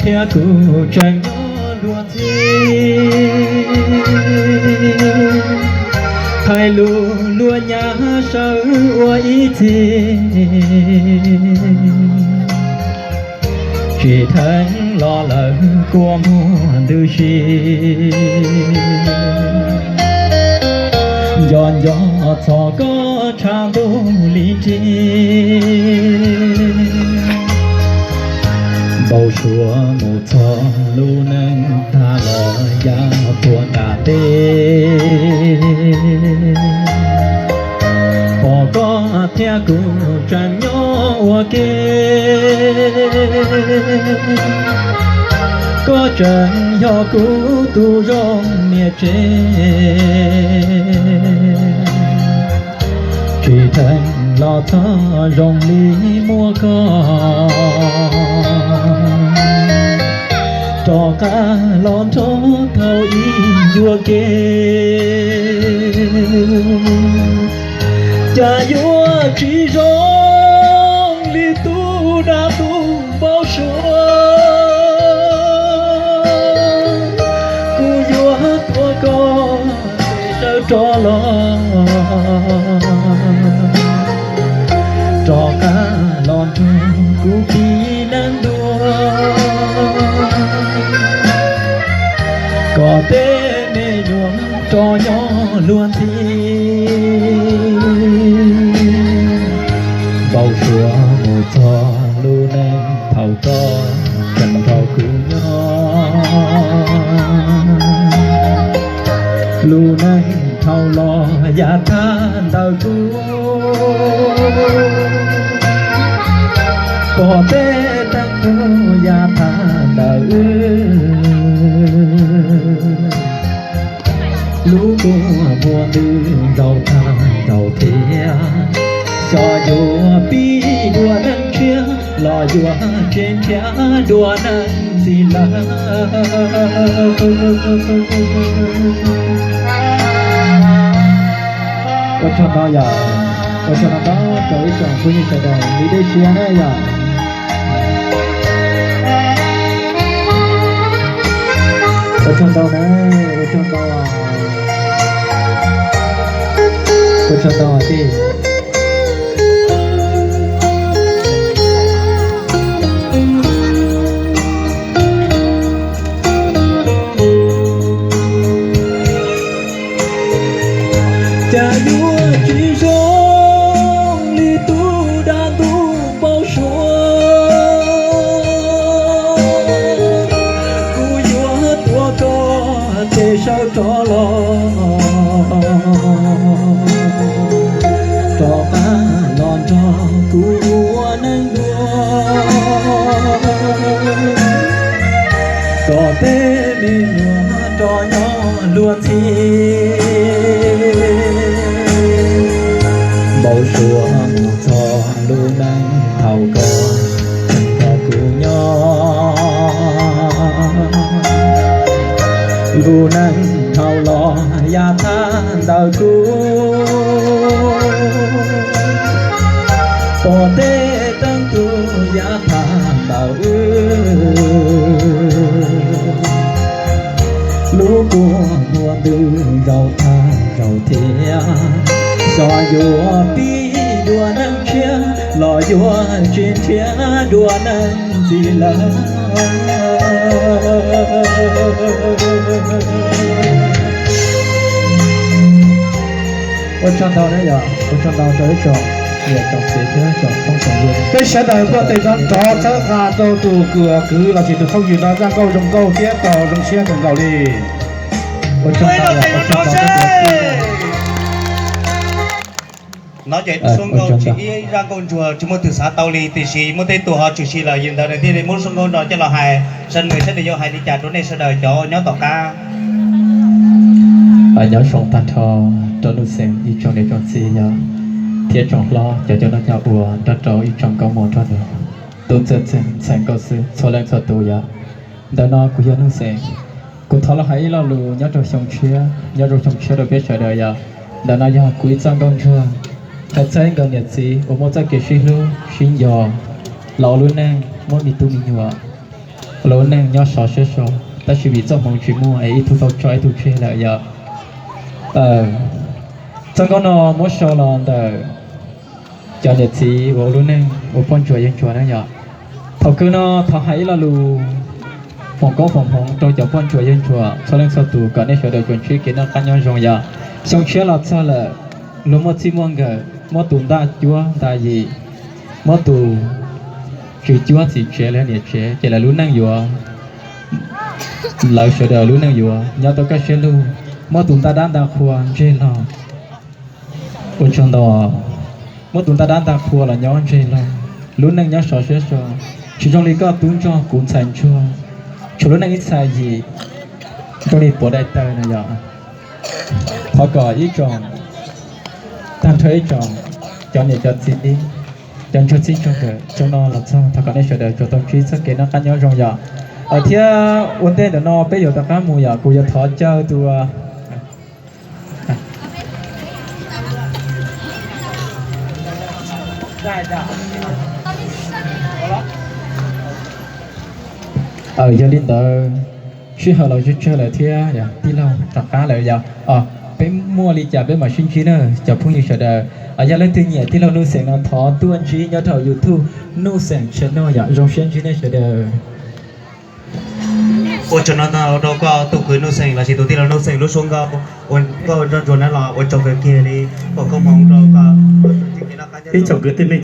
Thiab kuv tseem nyob luag ntxhi, hais lus luag nyav sawv ua ib txhis, tsis theej los lawm kua muag ntws si. Nco nco txog koj tshav ntuj li nrig, npau suav mus txog lub neej tag los ya puag nram ntej. Pom koj thiab kuv tseem nyob ua ke, koj tseem yog kuv tus zoo niam tsev. Tsis theej los txog zoo li muaj koj, rov qab los nrog thaum ib yuam kev. Cas yuav tsis zoo li tus dab tuj npau suav, kuv yuav tuav koj tes sawv rov los, rov qab los nrog kuv tiv neej dua, kom tej me nyuam rov nyob luag ntxhi. Npau suav mus txog lub neej thaum koj tseem nrog kuv nyob, lub neej thaum los yav thab ntawm kuv, pom tej teeb tug yav thab ntawm wb. Lub kua muag ntws nraug thab nraug thiab, xyov yuav pib dua neeg tshiab los yuav tsis nrhiav dua neeg ntxiv lawm. Ua tsaug ntau yom, ua tsaug ntau rau ib tsoom phooj ywg sawv daws li dej siab na yom. Ua tsaug ntau na, ua tsaug ntau, ua tsaug ntau tij. Cas yuav tsis zoo li tus dab tuj npau suav, kuv yuav tuav koj tes sawv rov los, rov qab los nrog kuv ua neej dua, kom tej me nyuam rov nyob luag ntxhi. Npau suav mus txog lub neej thaum koj tseem nrog kuv nyob, lub neej thaum los yav thab ntawm kuv, pom tej teeb tug yav thab ntawm wb. Lub kua muag ntws nraug thab nraug thiab, xyov yuav pib dua neeg tshiab los yuav tsis nrhiav dua neeg ntxiv lawm. Ua tsaug ntau na yom, ua tsaug ntau rau ib tsoom niam tsoom txiv thiab tsoom phooj tsoom ywg. Peb sawv daws npuaj tes nrov nrov txhawb nqa rau tus kwv los sis tus phooj ywg no zaj nkauj zoo nkauj thiab tau zoo siab kawg nkaus li. Ua tsaug ntau, ua tsaug ntau. No ces ib tug suab nkauj tsis, ib zaj nkauj ntsuag tsis muaj twg xav tau li, tiam sis muaj tej tus ho tshwm sim lawm, yog li ntawd nws thiaj li muab suab nkauj no coj los hais, saib nws, saib nws yuav hais li cas rau nej sawv daws cov nyob tom qab. Nyob zoo tag nrho rau Nuj Xeem ib tsoom niam tsoom txiv yog, thiab tsoom hlob cov coj noj coj ua nrog rau ib tsoom nkauj muam nrog nws tub txawj ntxhais nkauj xwb txhua leej txhua tus yom. Ntawm no kuv yog Nuj Xeem, kuv thov los hais ib lo lus nyob rau xyoo tshiab, nyob rau xyoo tshiab rau peb sawv daws yom. Ntawm no yog kuv ib txoj nkauj ntsuag, thov txhawb nkaus niam txiv uas muaj txoj kev sib hlub sib nco los ua lub neej muaj me tub me nyuam. lub neej nyob sov siab so, tab sis vim txoj hmoov tsis muaj es ib tug tau tso ib tug tseg lawm yom. Txoj nkauj no muab sau los ntawm cov niam txiv uas ua lub neej ua poj ntsuam yawg ntsuag na yom. Thaum kawg no thov hais ib lo lus foom koob foom hmoov rau cov poj ntsuam yawg ntsuag txhua leej txhua tus kom nej sawv daws tsuas ntsib kev noj qab nyob zoo yom. Xyoo tshiab los txog lawm, luag muaj txij muaj nkawm, muab tus ntaj cuab ntaj yim, muab tus tswv cuab txiv tsev los niam tsev ces lawv lub neej yuav, lawv sawv daws lub neej yuav nyob tau kaj siab lug. Muab tus ntaj dab ntaj qhua ntseg los, ua tsaug ntau. Muab tus ntaj dab ntaj qhua los nyob ntseg los, lub neej nyob sov siab so, tsis zoo li koj tub ntsuag kuv ntxhais ntsuag, tshuav lub neej ib txhais yim zoo li puav daim tawg no yom. Thov kom ib tsoom, tag nrho ib tsoom, cov niam cov txiv, cov ntsuag txij ntsuag nkawm, xyoo no los txog thov kom nej sawv daws tsuas tau ntsib txoj kev noj qab nyob zoo yom. Thiab ua ntej ntawm no peb yuav rov qab mus yom, kuv yuav thov caw tus Yog li ntawd, sij hawm los tsawg tsawg lawm thiab, tij laug rov qab lawm yog, peb muaj li cas peb mam sib ntsib na cov phooj ywg sawv daws. Yog leej twg nyiam tij laug Nuj Xeem no thov tuaj ntsib nyob rau YouTube Nuj Xeem channel yom. Zoo siab ntsib nej sawv daws. Ua tsaug no rau koj tus kwv Nuj Xeem lossis tus tij laug Nuj Xeem lub suab nkauj uas koj nrog ntsuas na los ua tsaug kawg kiag li. Foom koob hmoov rau koj ib tsoom kwv tij neej